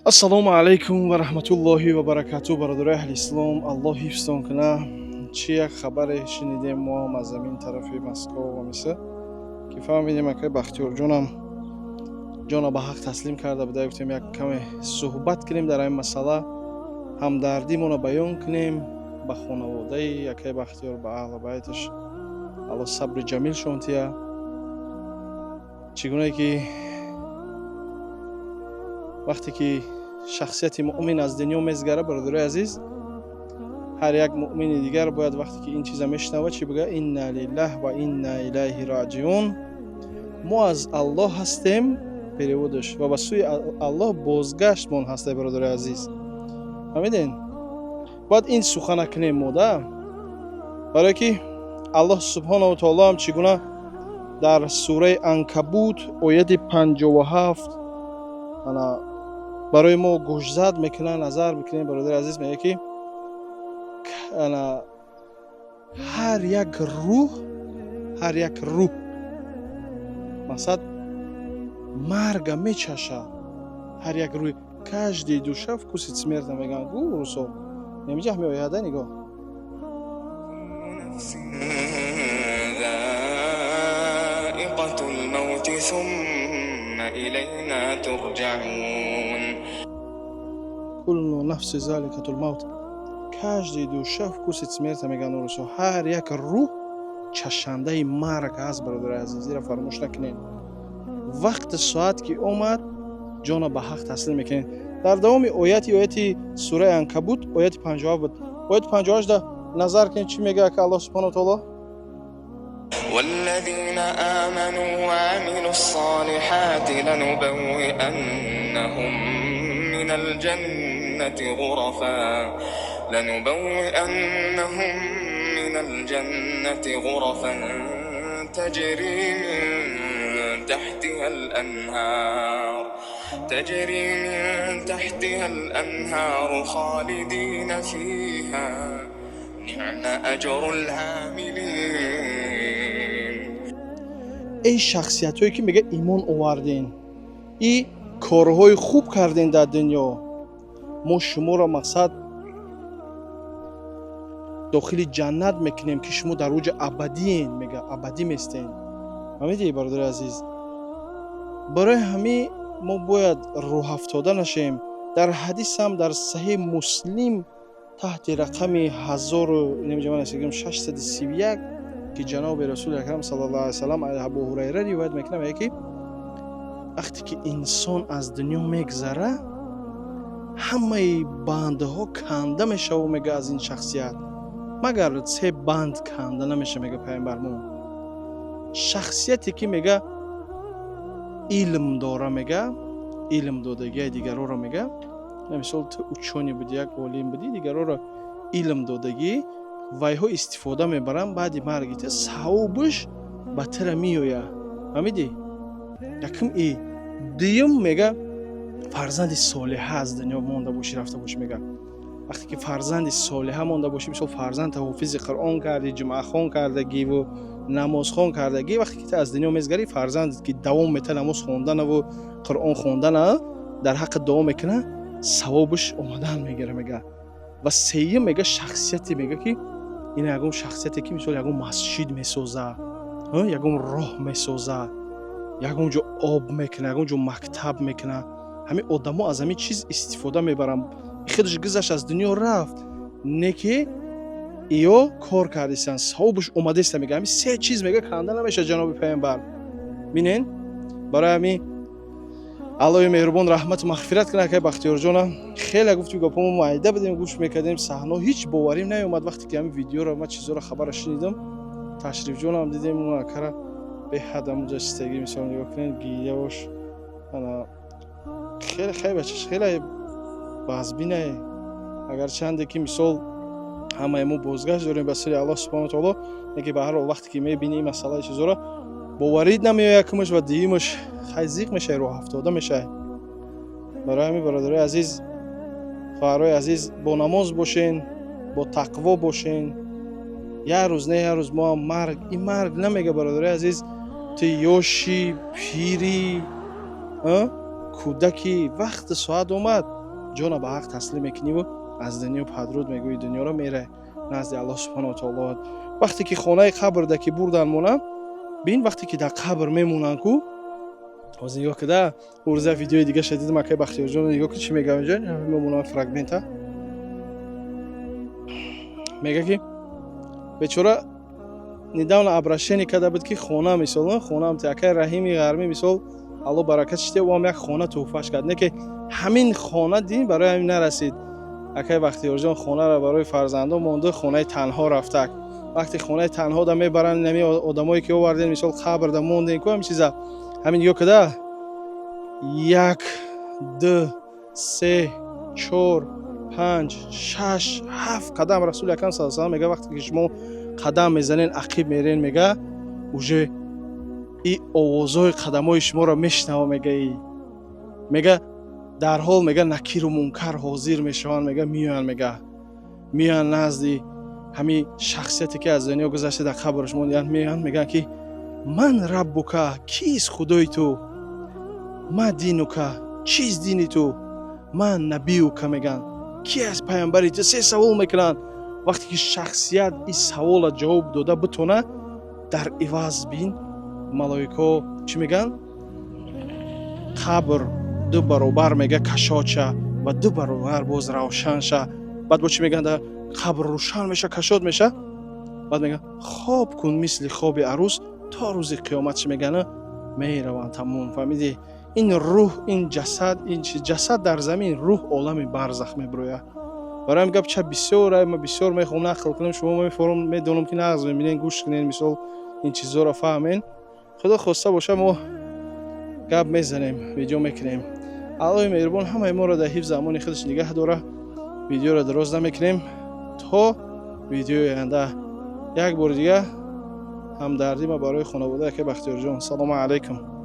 Ассалому алайкум ва раҳматуллоҳи ва баракату, бародарои аҳли ислом, Аллоҳ ҳифзтон куна. Чӣ як хабаре шунидем мо ҳам аз замин тарафи Москва ва миср, ки фаҳмидем, акай Бахтиёрҷонам ҷона ба ҳақ таслим карда буда. Гуфтем, як каме суҳбат кунем дар ҳамин масъала, ҳамдардимонро баён кунем ба хонаводаи акай Бахтиёр, ба аҳлу байташ. Аллоҳ сабри ҷамилшон тия. Чӣ гунае ки вақте ки шахсияти муъмин аз дунё мезгара, бародарои азиз, ҳар як муъмини дигар бояд, вақте ки ин чиза мешунава, чӣ бигӯяд? Инна лиллаҳ ва инна илайҳи роҷиун. Мо аз Аллоҳ ҳастем, перевод аш, ва ба сӯи Аллоҳ бозгаштмон ҳастай. Бародарои азиз, фаҳмиден? Бояд ин сухана кунем мо да, барое ки Аллоҳ субҳонаву таоло ҳам чӣ гуна дар сураи Анкабут, ояти 57, ана барои мо гӯшзад мекунад. Назар мекунем, бародари азиз, мегӯяд, ки ана ҳар як рӯҳ, ҳар як рӯҳ, мақсад, марга мечашад. Ҳар як рӯҳ, каждая душа вкусит смерти, мегӯянд гу русо. Немиҷа ҳами ояда нигоҳ. نفس ذائقة الموت ثم إلينا ترجعون. كل نفس ذائقة الموت, каждая душа вкусит смерти, мегӯянд урусо. Ҳар як рӯҳ чашандаи марг ҳаст. Бародари азиз, ира фаромӯш накунед. Вақти соат ки омад, ҷона ба ҳақ таслим мекунед. Дар давоми ояти сураи Анкабут, ояти 57 буд, ояти 58-да назар кунед, чӣ мегӯяд ки Аллоҳ субҳану таоло. والذين آمنوا وعملوا الصالحات لنبوئنهم من الجنة غرفا تجري من تحتها الأنهار خالدين فيها، نعم أجر العاملين. Эй шахсиятҳое ки, мега, имон оварден и корҳои хуб карден дар дунё, мо шуморо, мақсад, дохили ҷаннат мекунем, ки шумо дар оҷа абадиен, мега, абадӣ местен. Фаҳмидӣ, бародари азиз? Барои ҳамин мо бояд рӯҳафтода нашем. Дар ҳадисам, дар Саҳеҳ Муслим, таҳти рақами ҳазору 631, ки ҷаноби Расули Акрам саллаллоҳу алайҳи васаллам аз Абу Ҳурайра ривоят мекунад, мегӯяд, ки вақте ки инсон аз дунё мегзара, ҳамаи бандҳо канда мешаву, мега, аз ин шахсият, магар се банд канда намеша, мега пайғамбармон. Шахсияте ки, мега, илм дора, мега, илм додагиаи дигароро, мега, мисол, ту учёный будӣ, як олим будӣ, дигароро илм додагӣ, вайҳо истифода мебаранд баъди марги ту, савобаш ба тура меояд. Фаҳмидӣ? Якум и дуюм, мега, фарзанди солиҳа аз дунё монда бошӣ, рафта бошӣ. Мега, вақте ки фарзанди солиҳа монда бошӣ, мисол, фарзандта ҳофизи Қуръон кардӣ, ҷумъахон кардагиву намозхон кардагӣ, вақте ки ту аз дунё мезгарӣ, фарзандат ки давом мета намоз хонданаву Қуръон хондана, дар ҳаққи дуо мекуна, савобаш омадан мегира, мега. Ва сеюм, мега, шахсияте, мега, ки ин ягон шахсияте ки, мисол, ягон масҷид месоза, ягон роҳ месоза, ягон ҷо об мекуна, ягон ҷо мактаб мекуна, ҳамин одамо аз ҳамин чиз истифода мебаранд. Худаш гузашт, аз дунё рафт, не ки иё кор кардистанд, савобаш омадеста. Мега, ҳамин се чиз, мега, канда намешавад, ҷаноби пайғамбар. Бинен, барои ҳамин Аллоҳи меҳрубон раҳмату мағфират кунад акай Бахтиёрҷона. Хеле гуфти гапомо майда будем, гӯш мекардем саҳно, ҳеҷ боварим наёмад, вақте ки ҳамин видеоро ма, чизоро, хабара шунидам. Ташрифҷонам дидем, акара беҳад амуҷа чистагӣ, мисол, нигоҳ кунед, гирьявош ана хеле хеле бачаш хеле базбинае. Агарчанде ки, мисол, ҳамаи мо бозгашт дорем ба сӯи Аллоҳ субҳану таоло, лекин ба ҳар ҳол, вақте ки мебинӣ ин масъалаи чизоро, боварид намеояд якумаш, ва дуюмаш, хай, зиқ мешавӣ, рӯҳафтода мешавӣ. Барои ҳамин, бародарои азиз, хоҳарои азиз, бо намоз бошен, бо тақво бошен. Як рӯз не, як рӯз мо ҳам марг, ин марг намега, бародарои азиз, ту ёши, пирӣ, кӯдаки, вақти соат омад. Ҷона ба ҳақ таслим мекуниву аз дунё падруд мегӯи, дунёро мерай назди Аллоҳ субҳану таоло. Вақте ки хонаи қабрда ки бурдан мона, бин, вақте ки дар қабр мемонанд ку, ҳозир нигоҳ кида, урза видеои дигаша дидам, акай Бахтиёрҷон, нигоҳ ки чӣ мегӯям инҷо мемонанд, фрагмента мега, ки бечора недавно обращение карда буд, ки хона, мисол, хонаам акай Раҳими Ғармӣ, мисол, Алло баракат шите, ӯам як хона тӯҳфаш кард, не ки ҳамин хона дин барои ҳамин нарасид. Акай Бахтиёрҷон хонаро барои фарзандон монда, хонаи танҳо рафтак. Вақте хонаи танҳода мебаранд, нами одамое ки овардем, мисол, қабрда мондем ку, ҳамин чиза, ҳамин нигоҳ када: як, ду, се, чор, панҷ, шаш, ҳафт қадам. Расули акрам са салам мега: вақте ки шумо қадам мезанен, ақиб мерен, мега, уже и овозҳои қадамҳои шуморо мешунава, мега, и мега, дарҳол, мега, Накиру Мункар ҳозир мешаванд, мега, меоянд, мега, меоянд назди ҳамин шахсияте ки аз дунё гузашта, дар қабраш мондиянд. Меоянд, мегӯянд ки: "Ман раббука?" Кист худои ту? "Ма динука?" Чист дини ту? "Ман набиюка?" мегӯянд. Ки аст паямбари ту? Се савол мекунанд. Вақте ки шахсият ин савола ҷавоб дода битона, дар иваз, бин, малоикаҳо чӣ мегӯянд? Қабр ду баробар, мега, кашодша ва ду баробар боз равшан ша. Баъд бо чӣ мегӯянд? Қабр рӯшан меша, кашод меша. Баъд мегӯянд: "Хоб кун мисли хоби арӯс то рӯзи қиёмат." Чӣ мегӯянд? Мераванд, тамом. Фаҳмидӣ? Ин рӯҳ, ин ҷасад, ин чи, ҷасад дар замин, рӯҳ олами барзах мебирояд. Барои ҳамин гап ча бисёр, ма бисёр мехоҳам нақл кунам, шумо мефорам, медонам ки нағз мебинен, гӯш кунен, мисол, ин чизҳоро фаҳмен. Худо хоста боша, мо гап мезанем, видео мекунем. Аллоҳи меҳрубон ҳамаи моро дар ҳифзи амони худаш нигаҳ дора. Видеоро дароз намекунем. То видеои оянда, як бори дига ҳамдардӣ ма барои хонавода яке Бахтиёрҷон. Салому алайкум.